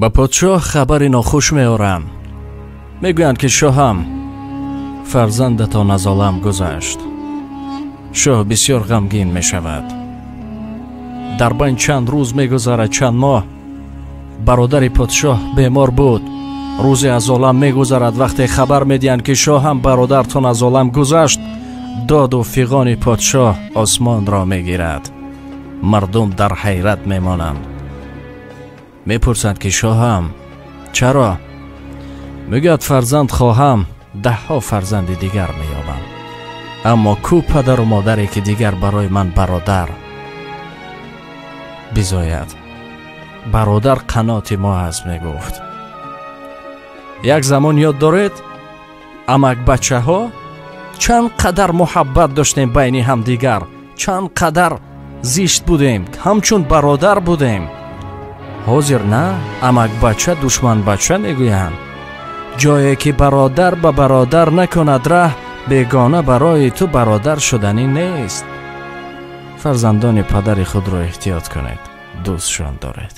Ба подшоҳ хабари нохуш меоранд. Мегӯянд, ки шоҳам, фарзандатон аз олам гузашт. Шоҳ бисёр ғамгин мешавад. Дар байн чанд рӯз мегузарад, чанд моҳ. Бародари подшоҳ бемор буд. Рӯзе аз олам мегузарад. Вақте хабар медиҳанд, ки шоҳам, бародартон аз олам гузашт, доду фиғони подшоҳ осмонро мегирад. Мардум дар ҳайрат мемонанд. Мепурсанд, ки шоҳам, чаро? Мегӯяд, фарзанд хоҳам, даҳҳо фарзанди дигар меёбам, аммо кӯ падару модаре, ки дигар барои ман бародар бизояд? Бародар қаноти мо аст, мегуфт. Як замон ёд доред, амакбачаҳо чанд қадар муҳаббат доштем байни ҳамдигар, чанд қадар зишт будем, ҳамчун бародар будем. Ҳозир на, амакбача душманбача мегӯянд. Ҷое ки бародар ба бародар накунад раҳ, бегона барои ту бародар шуданӣ нест. Фарзандони падари худро эҳтиёт кунед, дӯстшон доред.